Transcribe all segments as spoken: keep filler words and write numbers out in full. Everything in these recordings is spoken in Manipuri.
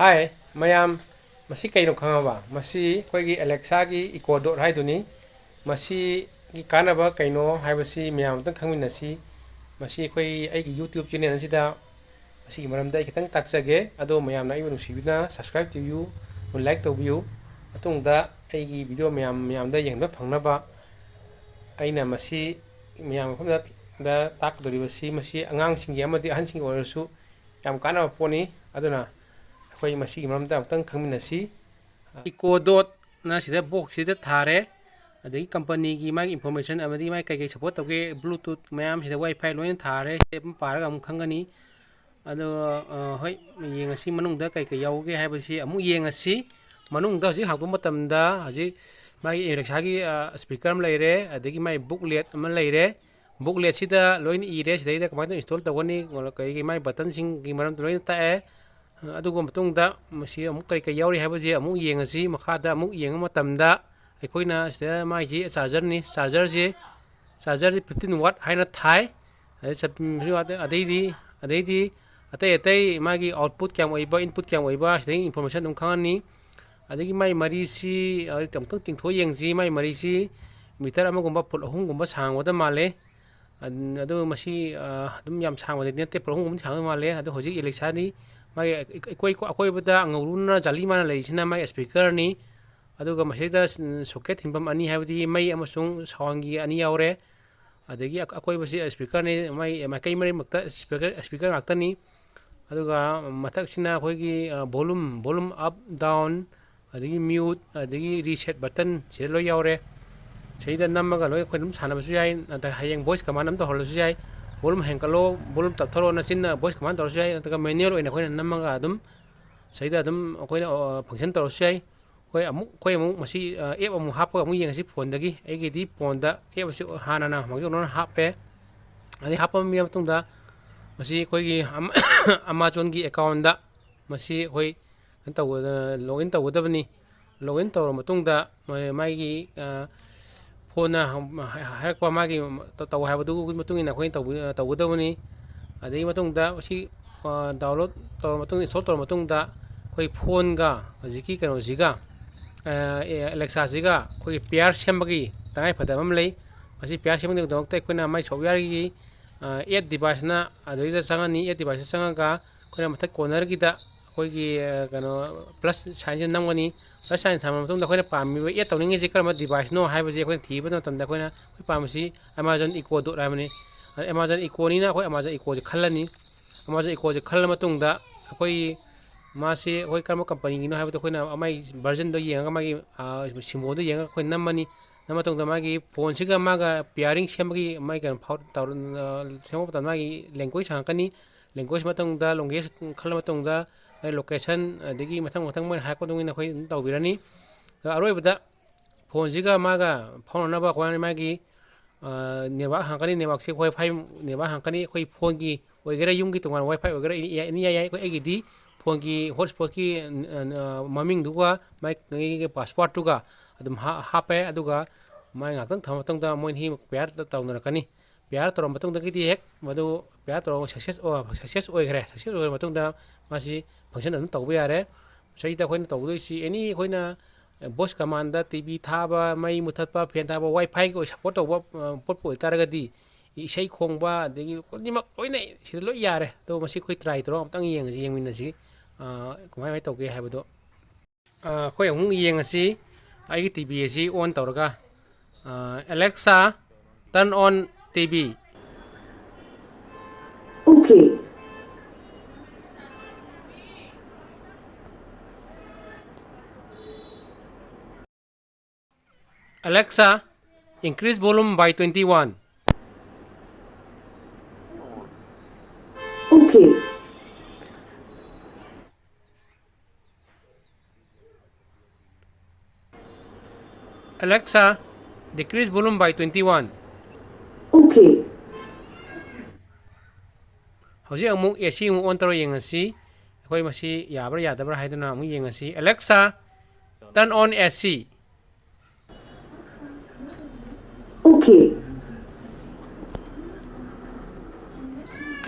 ꯍꯥꯏ ꯃꯌꯥꯝ, ꯃꯁꯤ ꯀꯩꯅꯣ ꯈꯪꯉꯕ? ꯃꯁꯤ ꯑꯩꯈꯣꯏꯒꯤ Alexa-ꯒꯤ Echo Dot ꯍꯥꯏꯗꯨꯅꯤ꯫ ꯃꯁꯤꯒꯤ ꯀꯥꯟꯅꯕ ꯀꯩꯅꯣ ꯍꯥꯏꯕꯁꯤ ꯃꯌꯥꯝ ꯑꯝꯇꯪ ꯈꯪꯃꯤꯟꯅꯁꯤ꯫ ꯃꯁꯤ ꯑꯩꯈꯣꯏ, ꯑꯩꯒꯤ YouTube channel ꯑꯁꯤꯗ ꯃꯁꯤꯒꯤ ꯃꯔꯝꯗ ꯑꯩ ꯈꯤꯇꯪ ꯇꯥꯛꯆꯒꯦ꯫ ꯑꯗꯣ ꯃꯌꯥꯝꯅ ꯑꯩꯕꯨ ꯅꯨꯡꯁꯤꯕꯤꯗꯨꯅ subscribe ꯇꯧꯕꯤꯌꯨ, like ꯇꯧꯕꯤꯌꯨ꯫ ꯃꯇꯨꯡꯗ ꯑꯩꯒꯤ video ꯃꯌꯥꯝ ꯃꯌꯥꯝꯗ ꯌꯦꯡꯕ ꯐꯪꯅꯕ ꯑꯩꯅ ꯃꯁꯤ ꯃꯌꯥꯝ ꯃꯐꯝꯗ ꯇꯥꯛꯀꯗꯧꯔꯤꯕꯁꯤ, ꯃꯁꯤ ꯑꯉꯥꯡꯁꯤꯡꯒꯤ ꯑꯃꯗꯤ ꯑꯍꯟꯁꯤꯡꯒꯤ ꯑꯣꯏꯔꯁꯨ ꯌꯥꯝ ꯀꯥꯟꯅꯕ ꯄꯣꯠꯅꯤ꯫ ꯑꯗꯨꯅ ꯑꯩꯈꯣꯏ ꯃꯁꯤꯒꯤ ꯃꯔꯝꯗ ꯑꯃꯨꯛꯇꯪ ꯈꯪꯃꯤꯟꯅꯁꯤ꯫ Echo Dot-ꯅ ꯁꯤꯗ box-ꯁꯤꯗ ꯊꯥꯔꯦ꯫ ꯑꯗꯒꯤ company-ꯒꯤ ꯃꯥꯒꯤ information ꯑꯃꯗꯤ ꯃꯥꯒꯤ ꯀꯩꯀꯩ support ꯇꯧꯒꯦ, Bluetooth ꯃꯌꯥꯝꯁꯤꯗ, Wi-Fi ꯂꯣꯏꯅ ꯊꯥꯔꯦ꯫ ꯁꯤ ꯑꯗꯨꯝ ꯄꯥꯔꯒ ꯑꯃꯨꯛ ꯈꯪꯒꯅꯤ꯫ ꯑꯗꯣ, ꯑ, ꯍꯣꯏ, ꯌꯦꯡꯉꯁꯤ ꯃꯅꯨꯡꯗ ꯀꯩ ꯀꯩ ꯌꯥꯎꯒꯦ ꯍꯥꯏꯕꯁꯤ ꯑꯃꯨꯛ ꯌꯦꯡꯉꯁꯤ꯫ ꯃꯅꯨꯡꯗ ꯍꯧꯖꯤꯛ ꯍꯥꯡꯗꯣꯛꯄ ꯃꯇꯝꯗ ꯍꯧꯖꯤꯛ ꯃꯥꯒꯤ Alexa-ꯒꯤ, ꯑ, speaker ꯑꯃ ꯂꯩꯔꯦ, ꯑꯗꯒꯤ ꯃꯥꯒꯤ booklet ꯑꯃ ꯂꯩꯔꯦ꯫ Booklet-ꯁꯤꯗ ꯂꯣꯏꯅ ꯏꯔꯦ, ꯁꯤꯗꯩꯗ ꯀꯃꯥꯏꯅ install ꯇꯧꯒꯅꯤ, ꯀꯩꯒꯤ ꯃꯥꯒꯤ button-ꯁꯤꯡꯒꯤ ꯃꯔꯝꯗ ꯂꯣꯏꯅ ꯇꯥꯛꯑꯦ꯫ ꯑꯗꯨꯒ ꯃꯇꯨꯡꯗ ꯃꯁꯤ ꯑꯃꯨꯛ ꯀꯔꯤ ꯀꯔꯤ ꯌꯥꯎꯔꯤ ꯍꯥꯏꯕꯁꯦ ꯑꯃꯨꯛ ꯌꯦꯡꯉꯁꯤ꯫ ꯃꯈꯥꯗ ꯑꯃꯨꯛ ꯌꯦꯡꯕ ꯃꯇꯝꯗ ꯑꯩꯈꯣꯏꯅ ꯁꯤꯗ ꯃꯥꯒꯤ charger-ꯅꯤ, charger-ꯁꯤ, charger-ꯁꯤ fifteen watt ꯍꯥꯏꯅ ꯊꯥꯏ꯫ ꯑꯗꯩ ꯆꯠ-, ꯑꯗꯩꯗꯤ, ꯑꯗꯩꯗꯤ ꯑꯇꯩ ꯑꯇꯩ ꯃꯥꯒꯤ output ꯀꯌꯥꯝ ꯑꯣꯏꯕ, input ꯀꯌꯥꯝ ꯑꯣꯏꯕ, ꯁꯤꯗꯒꯤ information ꯑꯗꯨꯝ ꯈꯪꯉꯅꯤ꯫ ꯑꯗꯒꯤ ꯃꯥꯒꯤ ꯃꯔꯤꯁꯤ, ꯑ, ꯑꯃꯨꯛꯇꯪ ꯇꯤꯡꯊꯣꯛ ꯌꯦꯡꯁꯤ꯫ ꯃꯥꯒꯤ ꯃꯔꯤꯁꯤ meter ꯑꯃꯒꯨꯝꯕ, foot ꯑꯍꯨꯝꯒꯨꯝꯕ ꯁꯥꯡꯒꯗꯕ ꯃꯥꯜꯂꯦ꯫ ꯑꯗ-, ꯑꯗꯨ ꯃꯁꯤ, ꯑ, ꯑꯗꯨꯝ ꯌꯥꯝ ꯁꯥꯡꯕꯗꯤ ꯅꯠꯇꯦ, foot ꯑꯍꯨꯝꯒꯨꯝꯕꯗꯤ ꯁꯥꯡꯒꯗꯕ ꯃꯥꯜꯂꯦ꯫ ꯑꯗꯣ ꯍꯧꯖꯤꯛ Alexa-ꯗꯤ ꯃꯥꯒꯤ ꯑꯀꯣꯏ-, ꯑꯀꯣꯏꯕꯗ ꯉꯧꯔꯨꯅ ꯖꯥꯂꯤ ꯃꯥꯅ ꯂꯩꯔꯤꯁꯤꯅ ꯃꯥꯒꯤ speaker-ꯅꯤ꯫ ꯑꯗꯨꯒ ꯃꯁꯤꯗ socket ꯊꯤꯟꯐꯝ ꯑꯅꯤ, ꯍꯥꯏꯕꯗꯤ ꯃꯩ ꯑꯃꯁꯨꯡ sound-ꯒꯤ ꯑꯅꯤ ꯌꯥꯎꯔꯦ꯫ ꯑꯗꯒꯤ ꯑꯀꯣꯏꯕꯁꯤ speaker-ꯅꯤ, ꯃꯥꯏ ꯃꯥꯏꯀꯩ ꯃꯔꯤꯃꯛꯇ speaker, speaker ꯉꯥꯛꯇꯅꯤ꯫ ꯑꯗꯨꯒ ꯃꯊꯛꯁꯤꯅ ꯑꯩꯈꯣꯏꯒꯤ, ꯑ, volume, volume up, down, ꯑꯗꯒꯤ mute, ꯑꯗꯒꯤ reset button ꯁꯤꯗ ꯂꯣꯏ ꯌꯥꯎꯔꯦ꯫ ꯁꯤꯗ ꯅꯝꯃꯒ ꯂꯣꯏ ꯑꯩꯈꯣꯏ ꯑꯗꯨꯝ ꯁꯥꯟꯅꯕꯁꯨ ꯌꯥꯏ, ꯅꯠꯇ꯭ꯔꯒ ꯍꯌꯦꯡ voice command ꯑꯃ ꯇꯧꯍꯜꯂꯁꯨ ꯌꯥꯏ꯫ Volume ꯍꯦꯟꯒꯠꯂꯣ, volume ꯇꯞꯊꯔꯣꯅ ꯆꯤꯟꯅ voice command ꯇꯧꯔꯁꯨ ꯌꯥꯏ, ꯅꯠꯇ꯭ꯔꯒ manual ꯑꯣꯏꯅ ꯑꯩꯈꯣꯏꯅ ꯅꯝꯃꯒ ꯑꯗꯨꯝ ꯁꯤꯗ ꯑꯗꯨꯝ ꯑꯩꯈꯣꯏꯅ, ꯑ, function ꯇꯧꯔꯁꯨ ꯌꯥꯏ꯫ ꯑꯩꯈꯣꯏ ꯑꯃꯨꯛ, ꯑꯩꯈꯣꯏ ꯑꯃꯨꯛ ꯃꯁꯤ, ꯑ, app ꯑꯃꯨꯛ ꯍꯥꯞꯄꯒ ꯑꯃꯨꯛ ꯌꯦꯡꯉꯁꯤ phone-ꯗꯒꯤ꯫ ꯑꯩꯒꯤꯗꯤ phone-ꯗ app ꯑꯁꯤ ꯍꯥꯟꯅꯅ ꯃꯥꯡꯖꯧꯅꯅ ꯍꯥꯞꯄꯦ꯫ ꯑꯗꯩ ꯍꯥꯞꯄ ꯃꯇꯨꯡꯗ ꯃꯁꯤ ꯑꯩꯈꯣꯏꯒꯤ ꯑꯃ-, Amazon-ꯒꯤ account-ꯗ ꯃꯁꯤ ꯑꯩꯈꯣꯏ ꯀꯩꯅꯣ ꯇꯧꯒꯗ-, login ꯇꯧꯒꯗꯕꯅꯤ꯫ Login ꯇꯧꯔꯕ ꯃꯇꯨꯡꯗ ꯃ-, ꯃꯥꯒꯤ, ꯑ, phone-ꯅ ꯍ-, ꯍ-, ꯍꯥꯏꯔꯛꯄ ꯃꯥꯒꯤ ꯇ-, ꯇꯧ ꯍꯥꯏꯕꯗꯨꯒꯤ ꯃꯇꯨꯡ ꯏꯟꯅ ꯑꯩꯈꯣꯏꯅ ꯇꯧꯕ-, ꯇꯧꯒꯗꯕꯅꯤ꯫ ꯑꯗꯨꯒꯤ ꯃꯇꯨꯡꯗ ꯁꯤ, ꯑ, download ꯇꯧꯔꯕ ꯃꯇꯨꯡꯗ, install ꯇꯧꯔꯕ ꯃꯇꯨꯡꯗ, ꯑꯩꯈꯣꯏ ꯐꯣꯟꯒ ꯍꯧꯖꯤꯛꯀꯤ ꯀꯩꯅꯣꯁꯤꯒ, ꯑꯦꯂꯦꯛꯁꯥꯁꯤꯒ ꯑꯩꯈꯣꯏꯒꯤ ꯄꯤꯌꯥꯔ ꯁꯦꯝꯕꯒꯤ ꯇꯉꯥꯏ ꯐꯗꯕ ꯑꯃ ꯂꯩ꯫ ꯃꯁꯤ ꯄꯤꯌꯥꯔ ꯁꯦꯝꯕꯒꯤꯗꯃꯛꯇ ꯑꯩꯈꯣꯏꯅ ꯃꯥꯏ ꯁꯣꯞꯋꯦꯌꯥꯔꯒꯤ ꯑꯦꯠ ꯗꯤꯚꯥꯏꯁꯅ ꯑꯗꯨꯗꯩꯗ ꯆꯪꯉꯅꯤ꯫ ꯑꯦꯠ ꯗꯤꯚꯥꯏꯁꯇ ꯆꯪꯉꯒ ꯑꯩꯈꯣꯏꯅ ꯃꯊꯛ ꯀꯣꯔꯅꯔꯒꯤꯗ ꯑꯩꯈꯣꯏꯒꯤ ꯀꯩꯅꯣ ꯄ꯭ꯂꯁ ꯁꯥꯏꯟꯁꯦ ꯅꯝꯒꯅꯤ꯫ ꯄ꯭ꯂꯁ ꯁꯥꯏꯟ ꯊꯝꯃ ꯃꯇꯨꯡꯗ ꯑꯩꯈꯣꯏꯅ ꯄꯥꯝꯃꯤꯕ ꯑꯦꯠ ꯇꯧꯅꯤꯡꯉꯤꯁꯦ ꯀꯔꯝꯕ ꯗꯤꯚꯥꯏꯁꯅꯣ ꯍꯥꯏꯕꯁꯦ ꯑꯩꯈꯣꯏꯅ ꯊꯤꯕ ꯃꯇꯝꯗ ꯑꯩꯈꯣꯏꯅ ꯑꯩꯈꯣꯏ ꯄꯥꯝꯕꯁꯤ ꯑꯦꯃꯥꯖꯣꯟ ꯏꯀꯣ ꯗꯣꯠ ꯍꯥꯏꯕꯅꯤ꯫ ꯑꯦꯃꯥꯖꯣꯟ ꯏꯀꯣꯅꯤꯅ ꯑꯩꯈꯣꯏ ꯑꯦꯃꯥꯖꯣꯟ ꯏꯀꯣꯁꯦ ꯈꯜꯂꯅꯤ꯫ ꯑꯦꯃꯥꯖꯣꯟ ꯏꯀꯣꯁꯦ ꯈꯜꯂ ꯃꯇꯨꯡꯗ ꯑꯩꯈꯣꯏ ꯃꯥꯁꯤ ꯑꯩꯈꯣꯏ ꯀꯔꯝꯕ ꯀꯝꯄꯅꯤꯒꯤꯅꯣ ꯍꯥꯏꯕꯗꯣ ꯑꯩꯈꯣꯏꯅ ꯃꯥꯒꯤ ꯚꯔꯖꯟꯗꯣ ꯌꯦꯡꯉꯒ, ꯃꯥꯒꯤ ꯁꯤꯝꯕꯣꯜꯗꯣ ꯌꯦꯡꯉꯒ ꯑꯩꯈꯣꯏ ꯅꯝꯃꯅꯤ꯫ ꯅꯝꯕ ꯃꯇꯨꯡꯗ ꯃꯥꯒꯤ ꯐꯣꯟꯁꯤꯒ ꯃꯥꯒ ꯄꯤꯌꯥꯔꯤꯡ ꯁꯦꯝꯕꯒꯤ ꯃꯥꯒꯤ ꯀꯩꯅꯣ ꯐꯥꯎ-, ꯇꯧꯔ-, ꯁꯦꯝꯕ ꯃꯇꯝꯗ ꯃꯥꯒꯤ ꯂꯦꯡꯒ꯭ꯋꯦꯖ ꯍꯪꯉꯛꯀꯅꯤ꯫ ꯂꯦꯡꯒ꯭ꯋꯦꯖ ꯃꯇꯨꯡꯗ, ꯂꯦꯡꯒ꯭ꯋꯦꯖ ꯈꯜꯂ ꯃꯇꯨꯡꯗ ꯃꯥꯒꯤ ꯂꯣꯀꯦꯁꯟ, ꯑꯗꯒꯤ ꯃꯊꯪ ꯃꯊꯪ ꯃꯣꯏꯅ ꯍꯥꯏꯔꯛꯄ ꯃꯇꯨꯡ ꯏꯟꯅ ꯑꯩꯈꯣꯏ ꯑꯗꯨꯝ ꯇꯧꯕꯤꯔꯅꯤ꯫ ꯑꯗꯣ ꯑꯔꯣꯏꯕꯗ ꯐꯣꯟꯁꯤꯒ ꯃꯥꯒ ꯐꯥꯎꯅꯅꯕ ꯑꯩꯈꯣꯏ ꯃꯥꯒꯤ ꯅꯦꯠꯋꯥꯛ ꯍꯥꯡꯀꯅꯤ꯫ ꯅꯦꯠꯋꯥꯛꯁꯦ ꯋꯥꯏ ꯐꯥꯏ ꯅꯦꯠꯋꯥꯛ ꯍꯥꯡꯀꯅꯤ꯫ ꯑꯩꯈꯣꯏ ꯐꯣꯟꯒꯤ ꯑꯣꯏꯒꯦꯔꯥ, ꯌꯨꯝꯒꯤ ꯇꯣꯉꯥꯟꯕ ꯋꯥꯏ ꯐꯥꯏ ꯑꯣꯏꯒꯦꯔꯥ, ꯑꯦꯅꯤ ꯌꯥꯏ, ꯌꯥꯏ꯫ ꯑꯩꯈꯣꯏ ꯑꯩꯒꯤꯗꯤ ꯐꯣꯟꯒꯤ ꯍꯣꯠꯁꯄꯣꯠꯀꯤ ꯃꯃꯤꯡꯗꯨꯒ ꯃꯥꯒꯤ ꯄꯥꯁꯋꯥꯔꯗꯇꯨꯒ ꯑꯗꯨꯝ ꯍꯥꯞꯄꯦ꯫ ꯑꯗꯨꯒ ꯃꯥꯏ ꯉꯥꯏꯍꯥꯛꯇꯪ ꯊꯝꯃ ꯃꯇꯨꯡꯗ ꯃꯣꯏꯅꯤ ꯄꯦꯌꯥꯔ ꯇꯧꯅꯔꯛꯀꯅꯤ꯫ ꯄꯦꯌꯥꯔ ꯇꯧꯔꯕ ꯃꯇꯨꯡꯗꯒꯤꯗꯤ ꯍꯦꯛ ꯃꯗꯨ ꯄꯦꯌꯥꯔ ꯇꯧꯔꯒ ꯁꯛꯁꯦꯁ, ꯁꯛꯁꯦꯁ ꯑꯣꯏꯈ꯭ꯔꯦ꯫ ꯁꯛꯁꯦꯁ ꯑꯣꯏꯔ ꯃꯇꯨꯡꯗ ꯃꯥꯁꯤ ꯐꯪꯁꯟ ꯑꯗꯨꯝ ꯇꯧꯕ ꯌꯥꯔꯦ꯫ ꯃꯁꯤꯗ ꯑꯩꯈꯣꯏꯅ ꯇꯧꯗꯣꯏꯁꯤ ꯑꯦꯅꯤ ꯑꯩꯈꯣꯏꯅ ꯚꯣꯏꯁ ꯀꯃꯥꯟꯗ, ꯇꯤ ꯚꯤ ꯊꯥꯕ, ꯃꯩ ꯃꯨꯊꯠꯄ, ꯐꯦꯟ ꯊꯥꯕ, ꯋꯥꯏ ꯐꯥꯏꯒꯤ ꯑꯣꯏ ꯁꯞꯄꯣꯔꯠ ꯇꯧꯕ ꯄꯣꯠꯄꯨ ꯑꯣꯏꯇꯥꯔꯒꯗꯤ ꯏꯁꯩ ꯈꯣꯡꯕ ꯑꯗꯒꯤ ꯈꯨꯗꯤꯡꯃꯛ ꯂꯣꯏꯅ ꯁꯤꯗ ꯂꯣꯏ ꯌꯥꯔꯦ꯫ ꯑꯗꯣ ꯃꯁꯤ ꯑꯩꯈꯣꯏ ꯇ꯭ꯔꯥꯏ ꯇꯧꯔꯒ ꯑꯃꯨꯛꯇꯪ ꯌꯦꯡꯉꯁꯤ, ꯌꯦꯡꯃꯤꯟꯅꯁꯤ ꯀꯃꯥꯏ ꯀꯃꯥꯏꯅ ꯇꯧꯒꯦ ꯍꯥꯏꯕꯗꯣ꯫ ꯑꯩꯈꯣꯏ ꯑꯃꯨꯛ ꯌꯦꯡꯉꯁꯤ꯫ ꯑꯩꯒꯤ ꯇꯤ ꯚꯤ ꯑꯁꯤ ꯑꯣꯟ ꯇꯧꯔꯒ, Alexa, turn on T V. Okay. Alexa, increase volume by twenty-one. Okay. Alexa, decrease volume by twenty-one. Okay. ꯍꯧꯖꯤꯛ ꯑꯃꯨꯛ ꯑꯦ ꯁꯤ ꯑꯃꯨꯛ ꯑꯣꯟ ꯇꯧꯔ ꯌꯦꯡꯉꯁꯤ꯫ ꯑꯩꯈꯣꯏ ꯃꯁꯤ ꯌꯥꯕ꯭ꯔꯥ ꯌꯥꯗꯕ꯭ꯔꯥ ꯍꯥꯏꯗꯨꯅ ꯑꯃꯨꯛ ꯌꯦꯡꯉꯁꯤ꯫ Alexa, turn on A C. Okay.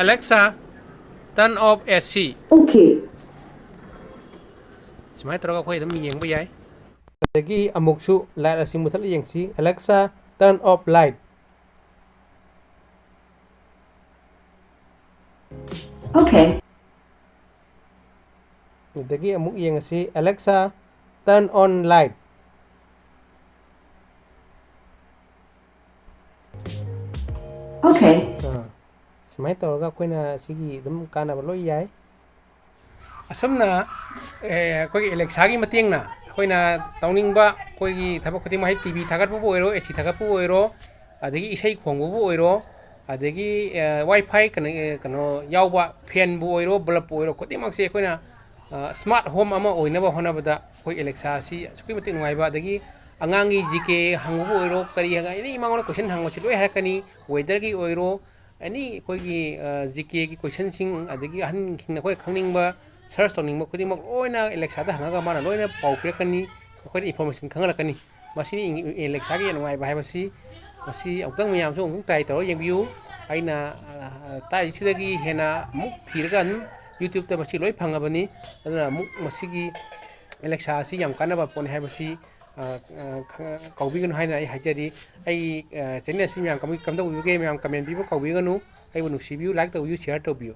Alexa, turn off A C. Okay. ꯁꯨꯃꯥꯏꯅ ꯇꯧꯔꯒ ꯑꯩꯈꯣꯏ ꯑꯗꯨꯝ ꯌꯦꯡꯕ ꯌꯥꯏ꯫ ꯑꯗꯒꯤ ꯑꯃꯨꯛꯁꯨ light ꯑꯁꯤ ꯃꯨꯊꯠꯂ ꯌꯦꯡꯁꯤ꯫ "Alexa, turn off light." Okay. ꯑꯗꯒꯤ ꯑꯃꯨꯛ ꯌꯦꯡꯉꯁꯤ꯫ "Alexa, turn on light." Okay. ꯑꯥ, ꯁꯨꯃꯥꯏꯅ ꯇꯧꯔꯒ ꯑꯩꯈꯣꯏꯅ ꯁꯤꯒꯤ ꯑꯗꯨꯝ ꯀꯥꯟꯅꯕ ꯂꯣꯏ ꯌꯥꯏ꯫ ꯑꯁꯨꯝꯅ, ꯑꯦ, ꯑꯩꯈꯣꯏꯒꯤ Alexaꯒꯤ ꯃꯇꯦꯡꯅ ꯑꯩꯈꯣꯏꯅ ꯇꯧꯅꯤꯡꯕ ꯑꯩꯈꯣꯏꯒꯤ ꯊꯕꯛ ꯈꯨꯗꯤꯡꯃꯛ, ꯍꯥꯏꯗꯤ T V ꯊꯥꯒꯠꯄꯕꯨ ꯑꯣꯏꯔꯣ, A C ꯊꯥꯒꯠꯄꯕꯨ ꯑꯣꯏꯔꯣ, ꯑꯗꯒꯤ ꯏꯁꯩ ꯈꯣꯡꯕꯕꯨ ꯑꯣꯏꯔꯣ, ꯑꯗꯒꯤ, ꯑꯦ, Wi-Fi ꯀꯩꯅꯣ, ꯑꯦ, ꯀꯩꯅꯣ ꯌꯥꯎꯕ fanꯕꯨ ꯑꯣꯏꯔꯣ, bulbꯄꯨ ꯑꯣꯏꯔꯣ, ꯈꯨꯗꯤꯡꯃꯛꯁꯦ ꯑꯩꯈꯣꯏꯅ, ꯑ, smart home ꯑꯃ ꯑꯣꯏꯅꯕ ꯍꯣꯠꯅꯕꯗ ꯑꯩꯈꯣꯏ Alexa ꯑꯁꯤ ꯑꯁꯨꯛꯀꯤ ꯃꯇꯤꯛ ꯅꯨꯡꯉꯥꯏꯕ꯫ ꯑꯗꯒꯤ ꯑꯉꯥꯡꯒꯤ G K ꯍꯪꯕꯕꯨ ꯑꯣꯏꯔꯣ, ꯀꯔꯤ ꯍꯪꯉ-, any ꯃꯉꯣꯟꯗ question ꯍꯪꯕꯁꯤ ꯂꯣꯏ ꯍꯥꯏꯔꯛꯀꯅꯤ꯫ Weatherꯒꯤ ꯑꯣꯏꯔꯣ, any ꯑꯩꯈꯣꯏꯒꯤ, ꯑ, G Kꯒꯤ questionꯁꯤꯡ, ꯑꯗꯒꯤ ꯑꯍꯟꯁꯤꯡꯅ ꯑꯩꯈꯣꯏꯅ ꯈꯪꯅꯤꯡꯕ, search ꯇꯧꯅꯤꯡꯕ ꯈꯨꯗꯤꯡꯃꯛ ꯂꯣꯏꯅ Alexaꯗ ꯍꯪꯉꯒ ꯃꯥꯅ ꯂꯣꯏꯅ ꯄꯥꯎ ꯄꯤꯔꯛꯀꯅꯤ, ꯑꯩꯈꯣꯏꯗ information ꯈꯪꯍꯜꯂꯛꯀꯅꯤ꯫ ꯃꯁꯤꯅꯤ Alexaꯒꯤ ꯅꯨꯡꯉꯥꯏꯕ ꯍꯥꯏꯕꯁꯤ꯫ ꯃꯁꯤ ꯑꯃꯨꯛꯇꯪ ꯃꯌꯥꯝꯁꯨ ꯑꯃꯨꯛꯇꯪ try ꯇꯧꯔꯒ ꯌꯦꯡꯕꯤꯌꯨ꯫ ꯑꯩꯅ, ꯑ, ꯇꯥꯛꯏꯁꯤꯗꯒꯤ ꯍꯦꯟꯅ ꯑꯃꯨꯛ ꯊꯤꯔꯒ ꯑꯗꯨꯝ YouTubeꯇ ꯃꯁꯤ ꯂꯣꯏ ꯐꯪꯉꯕꯅꯤ꯫ ꯑꯗꯨꯅ ꯑꯃꯨꯛ ꯃꯁꯤꯒꯤ Alexa ꯑꯁꯤ ꯌꯥꯝ ꯀꯥꯟꯅꯕ ꯄꯣꯠꯅꯤ ꯍꯥꯏꯕꯁꯤ, ꯑ, ꯑ, ꯈ-, ꯀꯥꯎꯕꯤꯒꯅꯨ ꯍꯥꯏꯅ ꯑꯩ ꯍꯥꯏꯖꯔꯤ꯫ ꯑꯩ, ꯑ, channel ꯑꯁꯤ ꯃꯌꯥꯝ ꯀꯝ-, ꯀꯝꯗꯧꯕꯤꯕꯒꯦ? ꯃꯌꯥꯝ comment ꯄꯤꯕ ꯀꯥꯎꯕꯤꯒꯅꯨ꯫ ꯑꯩꯕꯨ ꯅꯨꯡꯁꯤꯕꯤꯌꯨ, like ꯇꯧꯕꯤꯌꯨ, share ꯇꯧꯕꯤꯌꯨ꯫